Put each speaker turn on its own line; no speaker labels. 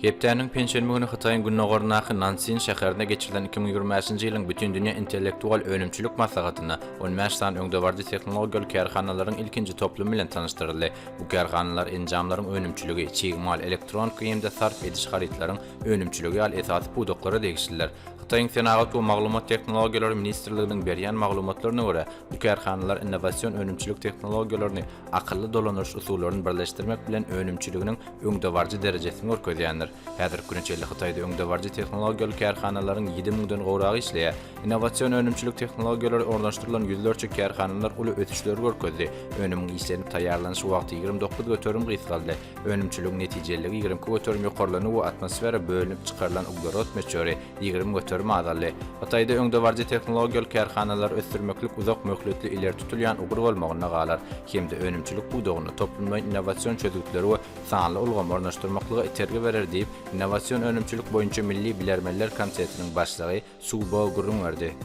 Hepdäniň penşenbe güni Hytaýyň gündogaryndaky Nanszin şäherinde geçirilen 2025-nji ýylyň Bütindünýä intellektual önümçilik maslahatynda 15 sany öňdebaryjy tehnologiýaly kärhanalaryň ilkinji toplumy bilen tanyşdyryldy. Bu kärhanalar enjamlaryň önümçiligi, çig mal, elektronika hem-de sarp ediş harytlaryň önümçiligi ýaly esasy pudaklara degişlidir. Hytaýyň Senagat we maglumat tehnologiýalary ministrliginiň berýän maglumatlaryna görä, bu kärhanalar innowasion önümçilik tehnologiýalaryny, akylly dolandyryş usullaryny birleşdirmek bilen önümçiliginiň öňdebaryjy derejesini görkezýändir. Häzirki güne çenli Hytaýda öňdebaryjy tehnologiýaly kärhanalaryň ýedi müňden gowragy işleýär. Innowasion önümçilik tehnologiýalary ornaşdyrylan ýüzlerçe kärhanalar uly ösüşleri görkezdi. Önümiň işlenip taýýarlanyş wagty 29% gysgaldy. Önümçiligiň netijeliligi 22% ýokarlandy we atmosfera bölünip çykarylan uglerod möçberi 20% azaldy. Hytaýda öňdebaryjy tehnologiýaly kärhanalary ösdürmeklik uzak möhletli ileri tutulýan ugur bolmagynda galar hem-de önümçilik pudagynda toplumlaýyn innowasion çözgütleri we sanly ulgamy ornaşdyrmaklyga itergi berer diýip, Innowasion önümçilik boýunça milli bilermenler komitetiniň başlygy Su Bo gürrüň berdi.